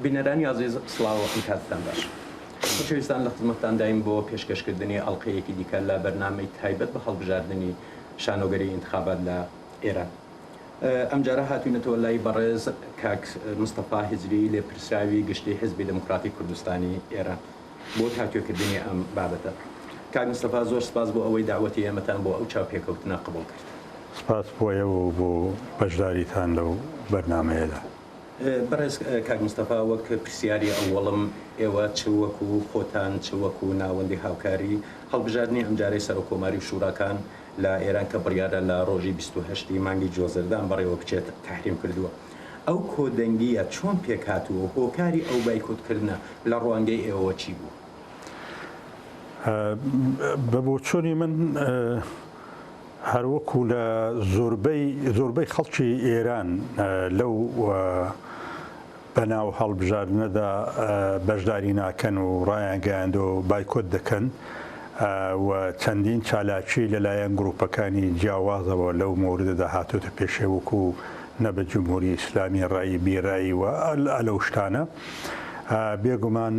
بینەرانی ئازیز سڵاو ئەم کاتتان باش. خۆشەویستان لە خزمەتتانداین بۆ پێشکەشکردنی ئەڵقەیەکی دیکە لە بەرنامەی تایبەت بە هەڵبژاردنی شانۆگەری ئینتخابات لە ئێران. ئەمجارە هاتوینەتەوە لای بەڕێز کاک مستەفا هیجری لێپرسراوی گشتی حیزبی دێموکڕاتی کوردستانی ئێران بۆ تاوتوێکردنی ئەم بابەتە. کاک مستەفا زۆر سپاس بۆ ئەوەی دەعوەتی ئێمەتان بۆ ئەو چاوپێکەوتنە قبوڵ کرد. سپاس بۆ ئێوە و بۆ بەشداریتان لەو بەرنامەیەدا. بەڕێز کاک مستەفا وەک پرسیاری ئەوەڵم ئێوە چ وەکوو خۆتان چ وەکوو ناوەندی هاوکاری هەڵبژاردنی ئەمجارەی سەرۆککۆماری و شووراکان لە ئێران کە بڕیارە لە ڕۆژی 28 ی مانگی جۆزەردان بەڕێوە بچێت تەحریم کردووە. ئەو کۆدەنگییە چۆن پێکهاتووە و هۆکاری ئەو بایکۆتکردنە لە ڕوانگەی ئێوەوە چی بوو؟ بە بۆچوونی من هەروەکو لە زۆربەی زۆربەی خەڵکی ئێران لەو بەناو هەڵبژاردنەدا بەشداری ناکەن و ڕایانگەیاندووە بایکۆت دەکەن و چەندین چالاکی لەلایەن گروپەکانی جیاوازەوە لەو مەوردەدا هاتۆتە پێشێ وەکو نە بە جمهوری ئیسلامی ڕەئی بی ڕەئی و لەو شتانە. بێگومان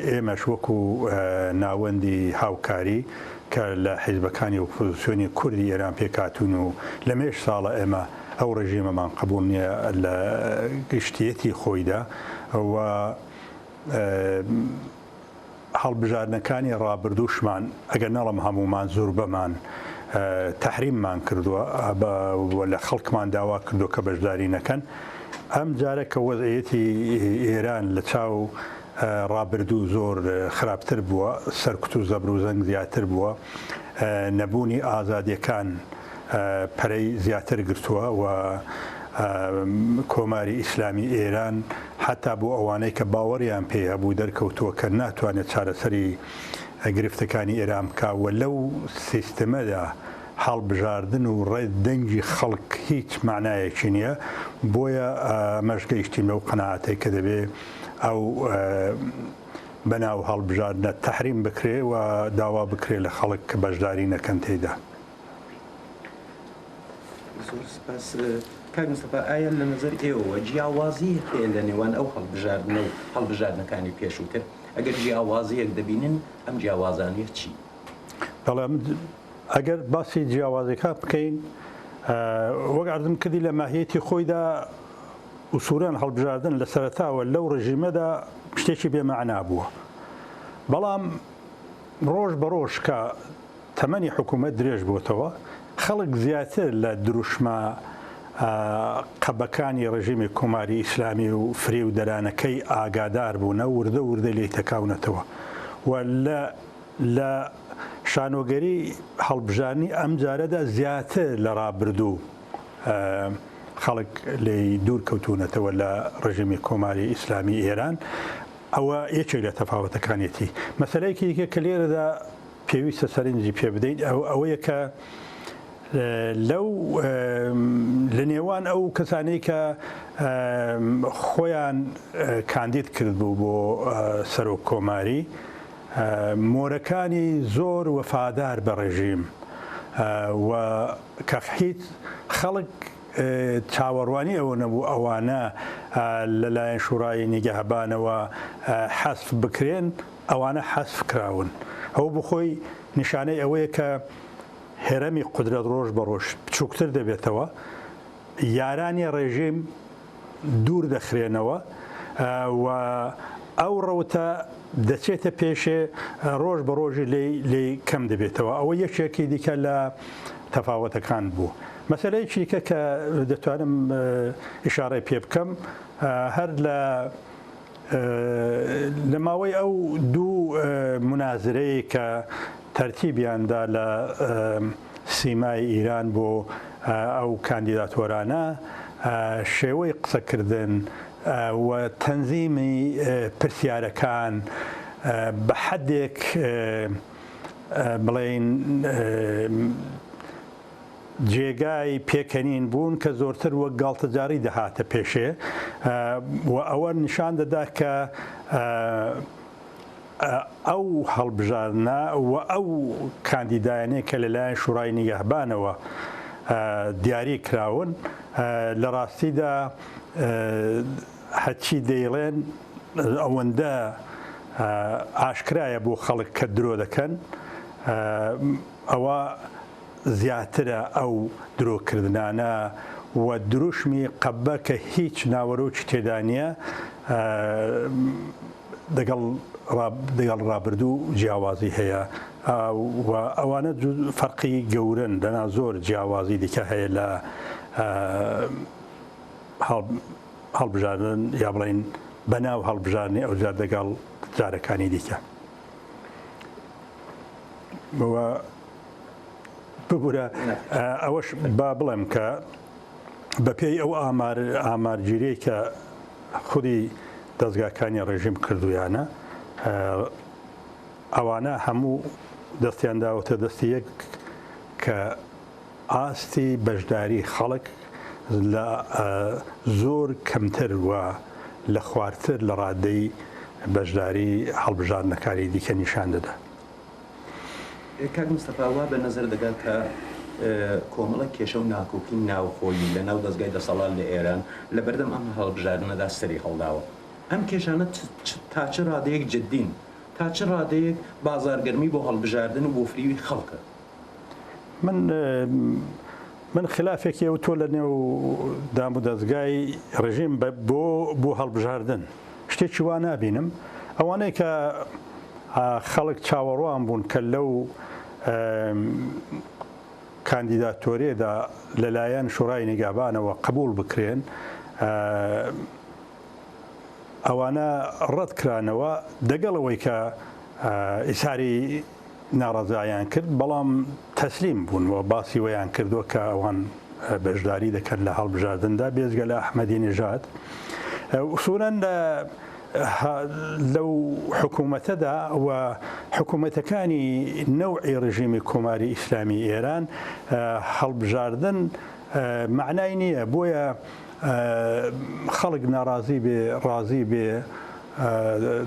ئێمەش وەکو ناوەندی هاوکاری کە لە حیزبەکانی ئۆپۆزیسیۆنی کوردی ئێران پێکهاتوون و لە مێژ ساڵە ئێمە ئەو ڕێژیمەمان قبوڵ نییە لە گشتیەتی خۆیدا و هەڵبژاردنەکانی ڕابردووشمان ئەگەر نەڵێم هەموومان زوربەمان تەحریممان کردووە و لە خەڵکمان داوا کردووە کە بەشداری نەکەن ئەم جارە کە وەزعیەتی ئێران لە چاو ڕابردوو زۆر خراپتر بووە سەرکوت و زەبر و زەنگ زیاتر بووە نەبوونی ئازادیەکان پەرەی زیاتر گرتووە و کۆماری ئیسلامی ئێران حەتا بۆ ئەوانەی کە باوەڕیان پێی هەبوو دەرکەوتووە کە ناتوانێت چارەسەری گرفتەکانی ئێران بکا و لەو سیستمەدا هەڵبژاردن و ڕێ دەنگی خەڵک هیچ مەعنایەکی نییە بۆیە ئەمەش گەیشتین بەو قەناعەتەی کە دەبێ ئەو بەناو هەڵبژاردنە تەحریم بکرێ و داوا بکرێ لە خەڵک کە بەشداری نەکەن تێیدا. زۆر سپاس کاک مستەفا ئایا لە نەزەر ئێوەوە جیاوازییەک هەیە لە نێوان ئەو هەڵبژاردنە و هەڵبژاردنەکانی پێشووتر؟ ئەگەر جیاوازییەک دەبینن ئەم جیاوازانە چین؟ بەڵێ ئەگەر باسی جیاوازیەکان بکەین وەک عەرزم کردی لە ماهیەتی خۆیدا ئوسولەن هەڵبژاردن لە سەرەتاوە لەو ڕژیمەدا شتێکی بێ مەعنا بووە بەڵام ڕۆژ بە ڕۆژ کە تەمەنی حکوومەت درێژ بۆتەوە، خەڵک زیاتر لە دروشمە قەبەکانی ڕێژیمی کۆماری ئیسلامی و فریودەرانەکەی ئاگادار بوونە، وردە وردە لێی تەکاونەتەوە و لە لە شانۆگەری هەڵبژاردنی ئەمجارەدا زیاتر لە ڕابردوو خەڵک لێی دوور کەوتوونەتەوە لە ڕێژیمی کۆماری ئیسلامی ئێران. ئەوە یەکێک لە تەفاوەتەکانیەتی. مەسەلەیەکی دیکە کە لێرەدا پێویستە سەرنجی پێ بدەین ئەوەیە کە لەو لە نێوان ئەو کەسانەی کە خۆیان کاندید کردبوو بۆ سەرۆک کۆماری مۆرەکانی زۆر وەفادار بە ڕێژیم و کە هیچ خەڵک چاوەڕوانی ئەوە نەبوو ئەوانە لەلایەن شوڕای نیگەهبانەوە حەزف بکرێن، ئەوانە حەزف کراون. ئەوە بۆ خۆی نیشانەی ئەوەیە کە هێرەمی قودرەت ڕۆژ بە ڕۆژ بچووکتر دەبێتەوە، یارانی ڕێژیم دوور دەخرێنەوە و ئەو ڕەوتە دەچێتە پێشێ ڕۆژ بە ڕۆژی لێی لێی کەم دەبێتەوە. ئەوە یەکێکی دیکە لە تەفاوەتەکان بوو. مەسەلەیەکی دیکە کە دەتوانم ئیشارەی پێ بکەم هەر لە لە ماوەی ئەو دوو مونازرەی کە تەرتیبیان دا لە سیمای ئیران بۆ ئەو کاندیداتۆرانە شێوەی قسەکردن و تەنزیمی پرسیارەکان بە حەدێک بڵێین جێگای پێکەنین بوون کە زۆرتر وەک گاڵتەجاڕی دەهاتە پێشێ و ئەوە نیشان دەدا کە ئەو هەڵبژاردنە و ئەو کاندیدایانەی کە لەلایەن شوڕای نیگەهبانەوە دیاری کراون لە ڕاستیدا هەرچی دەیڵێن ئەوەندە ئاشکرایە بۆ خەڵک کە درۆ دەکەن ئەوە زیاترە ئەو درۆکردنانە و دروشمی قەبە کە هیچ ناوەرۆکی تێدا نییە دەگەڵ دەگەڵ ڕابردوو جیاوازی هەیە و ئەوانە فەرقی گەورن دەنا زۆر جیاوازی دیکە هەیە لە هەڵبژاردن یا بڵێین بەناو هەڵبژاردنی ئەوجار دەگەڵ جارەکانی دیکە. ببورە ئەوەش با بڵێم کە بەپێی ئەو ئامار ئامارگیریەی کە خودی دەزگاکانی ڕێژیم کردویانە ئەوانە هەموو دەستیان داوەتە دەستی یەک کە ئاستی بەشداری خەڵک لە زۆر کەمتر و لە خوارتر لە ڕادەی بەشداری هەڵبژاردنەکانی دیکە نیشان دەدا. کاک مستەفا وا بە نەزەر دەگات کە کۆمەڵێک کێشە و ناکۆکی ناوخۆیی لە ناو دەزگای دەسەڵات لە ئێران لە بەردەم ئەم هەڵبژاردنەدا سەری هەڵداوە. ئەم کێشانە تا چ ڕادەیەک جددین؟ تا چ ڕادەیەک بازاڕگەرمی بۆ هەڵبژاردن و بۆ فریوی خەڵکە؟ من من خلافێکی ئەو تۆ لە نێو دام و دەزگای ڕژیم بۆ بۆ هەڵبژاردن شتێکی وا نابینم ئەوانەی کە خەڵک چاوەڕوان بوون کە لەو کاندیداتۆرێدا لەلایەن شوڕای نیگابانەوە قبول بکرێن ئەوانە ڕەت کرانەوە دەگەڵ ئەوەی کە ئیساری ناڕەزایان کرد، بەڵام تەسلیم بوون و باسی وەیان کردووە کە ئەوان بەشداری دەکەن لە هەڵبژاردندا بێجگە لە ئەحمەدی نژاد. ئوسولەن لەو حکوومەتەدا و حکوومەتەکانی نەوعی ڕژیمی کۆماری ئیسلامی ئێران هەڵبژاردن مەعنای نییە بۆیە خەڵک ناڕازی بێ ڕازی بێ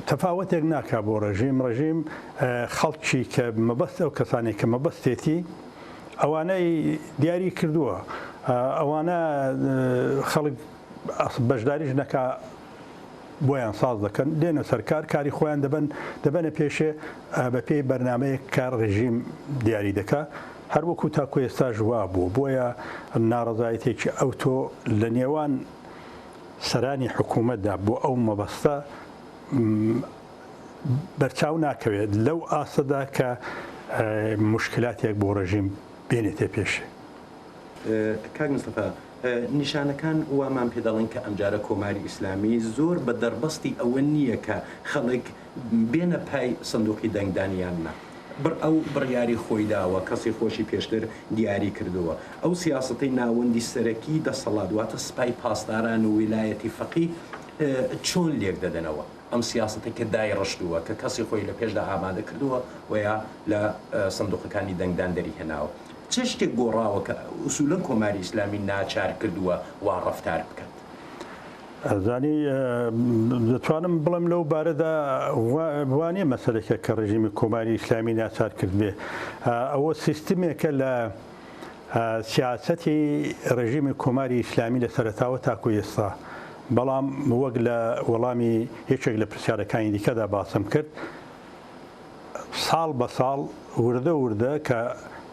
تەفاوەتێک ناکا بۆ ڕژیم ڕژیم خەڵکی کە مەبەست ئەو کەسانێک کە مەبەستێتی ئەوانەی دیاری کردووە ئەوانە خەڵک بەشداریش نەکا بۆیان ساز دەکەن دێنە سەرکار کاری خۆیان دەبن دەبەنە پێشێ بە پێی بەرنمەیەک کار ڕژیم دیاری دەکا هەروەکو تاکو ئێستاش وا بوو بۆیە ناڕەزایەتێکی ئەوتۆ لە نێوان سەرانی حکوومەتدا بۆ ئەو مەبەستە بەرچاو ناکەوێت لەو ئاستەدا کە موشکلاتێک بۆ ڕێژیم بێنێتە پێشێ. کاک مستەفا، نیشانەکان وامان پێ دەڵێن کە ئەمجارە کۆماری ئیسلامی زۆر بە دەربەستی ئەوە نییە کە خەڵک بێنە پای سندووقی دەنگدان یان نا. بڕ ئەو بڕیاری خۆی داوە، کەسی خۆشی پێشتر دیاری کردووە. ئەو سیاسەتەی ناوەندی سەرەکی دەسەڵات واتە سپای پاسداران و ویلایەتی فەقی چۆن لێک دەدەنەوە؟ ئەم سیاسەتەی کە دایڕشتووە، کە کەسی خۆی لە پێشدا ئامادە کردووە و یا لە سندووقەکانی دەنگدان دەریهێناوە. چ شتێک گۆڕاوە کە ئوسوولەن کۆماری ئیسلامی ناچار کردووە وا ڕەفتار بکات؟ ئەزانی دەتوانم بڵێم لەو بارەدا وا نییە مەسەلەکە کە ڕژیمی کۆماری ئیسلامی ناچار کردبێ ئەوە سیستمێکە لە سیاسەتی ڕژیمی کۆماری ئیسلامی لە سەرەتاوە تاکو ئێستا بەڵام وەک لە وەڵامی یەکێک لە پرسیارەکانی دیکەدا باسم کرد ساڵ بە ساڵ وردە وردە کە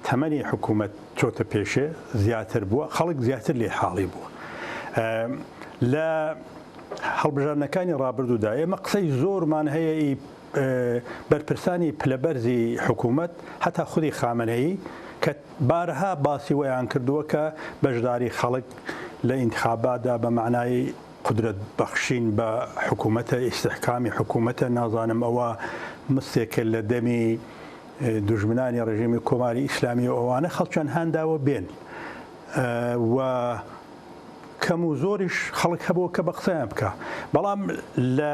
تەمەنی حکوومەت چۆتە پێشێ زیاتر بووە خەڵک زیاتر لێ حاڵی بووە لە هەڵبژاردنەکانی ڕابردوودا ئێمە قسەی زۆرمان هەیە ئی بەرپرسانی پلەبەرزی حکوومەت هەتا خودی خامنەیی کە بارها باسی وەیان کردووە کە بەشداری خەڵک لە ئینتخاباتدا بە مەعنای قودرەت بەخشین بە حکوومەتە، ئیستحکامی حکوومەتە، نازانم ئەوە مستێکە لە دەمی دوژمنانی ڕژێمی کۆماری ئیسلامی و ئەوانە خەڵکیان هان داوە بێن و کەم و زۆریش خەڵک هەبووە کە بە قسەیان بکا بەڵام لە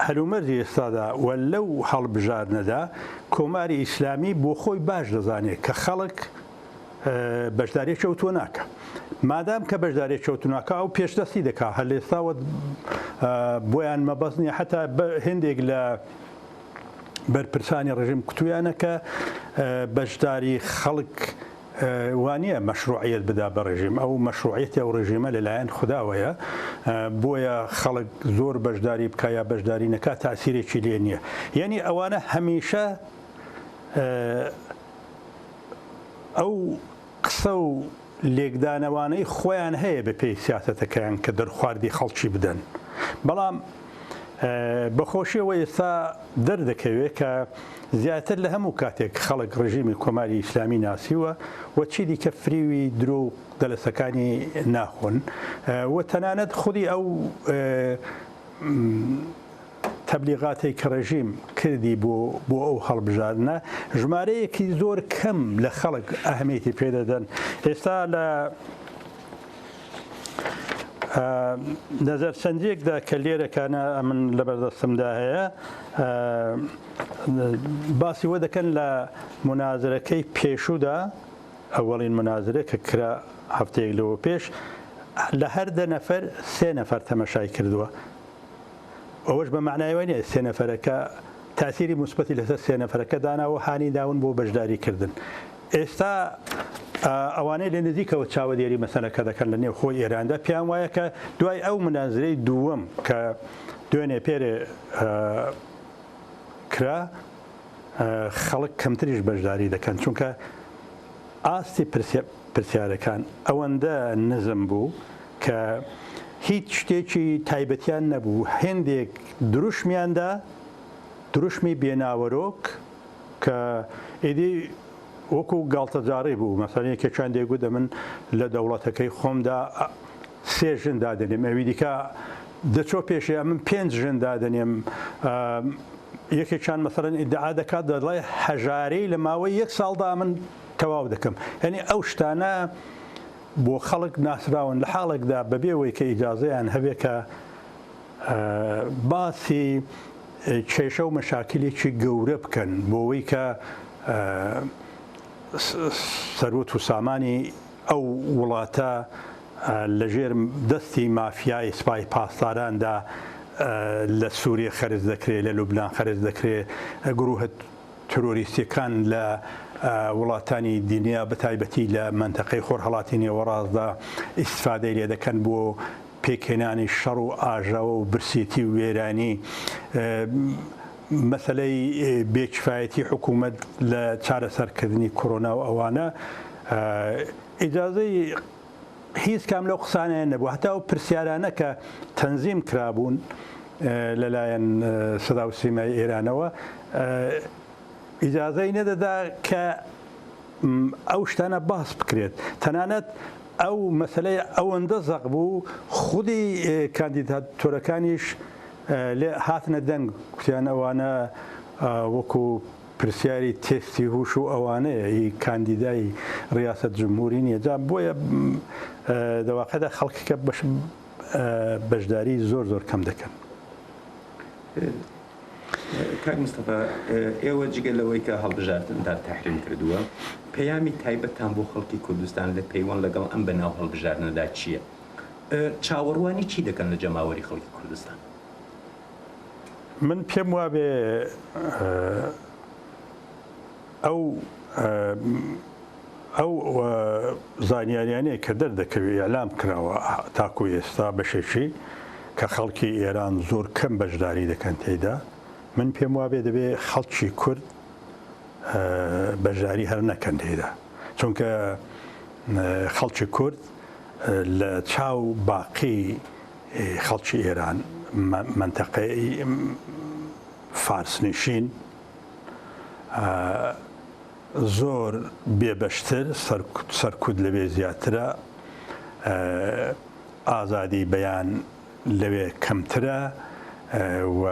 هەلومەرجی ئێستادا و لەو هەڵبژاردنەدا کۆماری ئیسلامی بۆ خۆی باش دەزانێت کە خەڵک بەشداریەکی ئەوتۆ ناکا مادام کە بەشداریەکی ئەوتۆ ناکا ئەو پێشدەستی دەکا هەر لێستاوە بۆیان مەبەست نییە حتا هێندێک لە بەرپرسانی ڕژیم کوتویانە کە بەشداری خەڵک وانە مەشروعیت بدا بە ڕژیم ئەو مەشروعیەتی ئەو ڕژیمە لەلایەن خودداوەیە. بۆیە خەڵک زۆر بەشداری بکا یا بەشداری نەکا تاسیرێکی لێ نییە یعنی ئەوانە هەمیشە ئەو قسە و لێکدانەوانەی خۆیان هەیە بە پێی سیاسەتەکەیان کە دەرخواردی خەڵکی بدەن بەڵام بەخۆشیەوە ئێستا دەردەکەوێت کە زیاتر لە هەموو کاتێک خەڵک ڕژیمی کۆماری ئیسلامی ناسیوە و چیدیکە فریوی درۆ و دەلەسەکانی ناخۆن و تەنانەت خودی ئەو تەبلیغاتەی کە ڕێژیم کردی بۆ بۆ ئەو هەڵبژاردنە ژمارەیەکی زۆر کەم لە خەڵک ئەهمیەتی پێدەدەن ئێستا لە نەزەرسەنجێکدا کە لێرەکانە ئەمن لە بەردەستمدا هەیە باسی وە دەکەن لە منازرەکەی پێشوودا ئەوەڵین منازرە کە کرا هەفتەیەک لەوە پێش لە هەر دە نەفەر سێ نەفەر تەمەشای کردووە ئەوەش بە مەعنای ئەوە نییە سێ نەفەرەکە تاسیری موسبەتی لەسەر سێ نەفەرەکە داناوە و هانی داون بۆ بەشداری کردن. ئێستا ئەوانەی لە نزیکەوە چاوەدێری مەسەلەکە دەکەن لە نێوخۆی ئێراندا پێیان وایە کە دوای ئەو منازرەی دووەم کە دوێنێ پێرێ کرا خەڵک کەمتریش بەشداری دەکەن چونکە ئاستی پرسیارەکان ئەوەندە نزم بوو کە هیچ شتێکی تایبەتیان نەبوو، هێندێک دروشمیان دا، دروشمی بێ ناوەرۆک کە ئیدی وەکو گاڵتەجاڕی بوو، مەسەلەن یەکێکیان دەیگوت ئەمن لە دەوڵەتەکەی خۆمدا سێ ژن دادەنێم، ئەوی دیکە دەچۆ پێشێ ئەمن پێنج ژن دادەنێم، یەکێکیان مەسەلەن ئیدعا دەکات دەڵێ هەژاری لە ماوەی یەک ساڵدا من تەواو دەکەم، یانی ئەو شتانە بۆ خەڵک ناسراون لە حاڵێکدا بەبێ وەی کە ئیجازەیان هەبێ کە باسی کێشە و مەشاکلێکی گەورە بکەن بۆ وەی کە سەروەت و سامانی ئەو وڵاتە لەژێر دەستی مافیای سپای پاسداراندا لە سووریە خەرج دەکرێ، لە لوبنان خەرج دەکرێ، گرووهە ترۆریستیەکان لە وڵاتانی دنیا بەتایبەتی لە مەنتەقەی خۆرهەڵاتی نێوەڕاستدا ئیستفادەی لێ دەکەن بۆ پێکهێنانی شەڕ و ئاژاوە و برسێتی و وێرانی مەسەلەی بێکفایەتی حکوومەت لە چارەسەرکردنی کۆرۆنا و ئەوانە ئیجازەی هیچ کام لەو قسانەیان نەبوو هەتا ئەو پرسیارانە کە تەنزیم کرابوون لەلایەن سەدا و سیمای ئێرانەوە ئیجازەی نەدەدا کە ئەو شتانە باس بکرێت تەنانەت ئەو مەسلەی ئەوەندە زەق بوو خودی کاندیداتۆرەکانیش لێ هاتنە دەنگ کوتیان ئەوانە وەکو پرسیاری تێستی هوش و ئەوانەیە هی کاندیدای ڕیاسەت جمهوری نیە جا بۆیە دەواقعدا خەڵکەکە بەش بەشداری زۆر زۆر کەم دەکەن. کاک مستەفا ئێوە جگە لەوەی کە هەڵبژاردنتان تەحریم کردووە پەیامی تایبەتتان بۆ خەڵکی کوردستان لە پەیوەند لەگەڵ ئەم بەناو هەڵبژاردنەدا چییە؟ چاوەڕوانی چی دەکەن لە جەماوەری خەڵکی کوردستان؟ من پێم وابێ ئەو ئەو زانیاریانەیە کە دەردەکەوێت ئیعلام کراوە تاکو ئێستا بەشێکی کە خەڵکی ئێران زۆر کەم بەشداری دەکەن تێیدا من پێم وابێ دەبێ خەڵکی کورد بەشداری هەر نەکەن تێیدا چونکە خەڵکی کورد لە چاو باقی خەڵکی ئێران مەنتەقەی فارسنشین زۆر بێبەشتر سەرکوت لەوێ زیاترە ئازادی بەیان لەوێ کەمترە و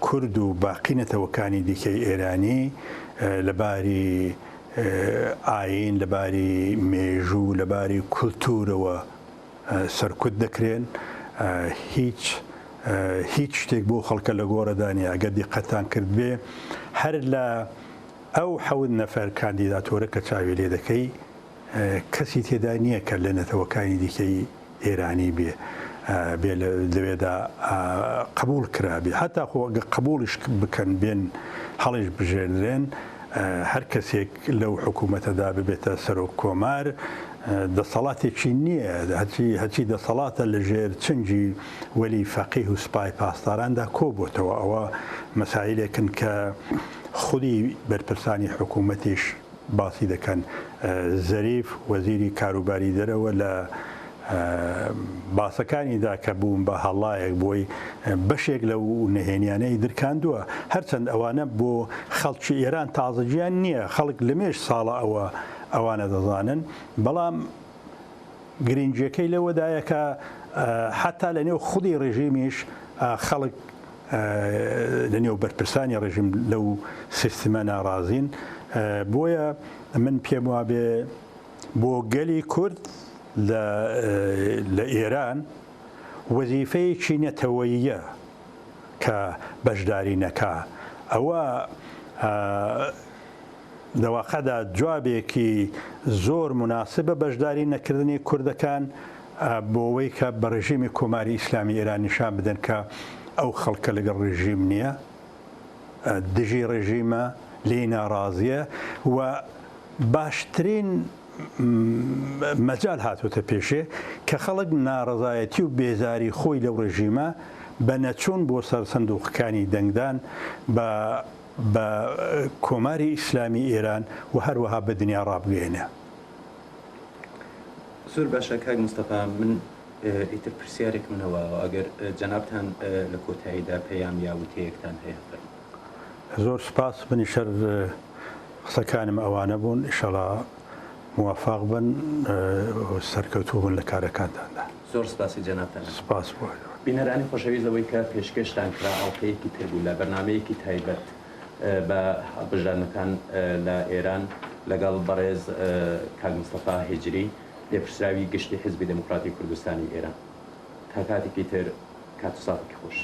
کورد و باقی نەتەوەکانی دیکەی ئێرانی لە باری ئایین لە باری مێژوو لە باری کولتوورەوە سەرکوت دەکرێن هیچ هیچ شتێک بۆ خەڵکە لە گۆڕەدا نیە ئەگەر دیقەتان کردبێ هەر لە ئەو حەوت نەفەر کاندیداتۆرە کە چاوی لێ دەکەی کەسی تێدا نییە کە لە نەتەوەکانی دیکەی ئێرانی بێ بێ لەوێدا قبول کرابێ هەتا خۆ ئەگە قبولیش بکەن بێن هەڵیش بژێردرێن. هەر کەسێک لەو حکوومەتەدا ببێتە سەرۆک کۆمار دەسەڵاتێکی نییە، هەرچی دەسەڵاتە لە ژێر چنگی وەلی فەقیه و سپای پاسداراندا کۆبۆتەوە. ئەوە مەسایلێکن کە خودی بەرپرسانی حکوومەتیش باسی دەکەن. زەریف وەزیری کاروباری دەرەوە لە باسەکانیدا کە بوون بە هەڵایەک بۆی بەشێک لەو نهێنیانەی درکاندووە. هەرچەند ئەوانە بۆ خەڵکی ئێران تازەگیان نییە، خەڵک لەمێژ ساڵە ئەوە ئەوانە دەزانن، بەڵام گرنگیەکەی لەوەدایە کە حەتا لە نێو خودی ڕێژیمیش خەڵک لە نێو بەرپرسانی ڕێژیم لەو سیستمە ناڕازین. بۆیە من پێم وابێ بۆ گەلی کورد لە ئێران وەزیفەیەکی نەتەوەییە کە بەشداری نەکا. ئەوە لە واقعدا جوابێکی زۆر موناسبە بەشداری نەکردنی کوردەکان بۆوەی کە بە ڕێژیمی کۆماری ئیسلامی ئێران نیشان بدەن کە ئەو خەڵکە لەگەڵ ڕێژیم نییە، دژی ڕێژیمە، لێی ناڕازییە و باشترین مەجال هاتۆتە پێشێ کە خەڵک ناڕەزایەتی و بێزاری خۆی لەو ڕێژیمە بە نەچوون بۆ سەر سندووقەکانی دەنگدان بە بە کۆماری ئیسلامی ئێران و هەروەها بە دنیا ڕابگەیەنێ. زۆر باشە کاک مستەفا من ئیتر پرسیارێکم نەواوە ئەگەر جەنابتان لە کۆتاییدا پەیام یا وتەیەکتان هەیە فەرموون. زۆر سوپاس منیش هەر قسەکانم ئەوانە بوون ئیشەڵا موەفەق بن و سەرکەوتوو بن لە کارەکانتاندا. زۆر سپاسی جەنابتان ئەکەم. سپاس بۆ ئێوە. بینەرانی خۆشەویست ئەوەی کە پێشکێشتان کرا ئەڵقەیەکی تر بوو لە بەرنامەیەکی تایبەت بە هەڵبژاردنەکان لە ئێران لەگەڵ بەڕێز کاک مستەفا هیجری لێپرسراوی گشتی حیزبی دێموکڕاتی کوردستانی ئێران. تا کاتێکی تر کات و ساتێکی خۆش.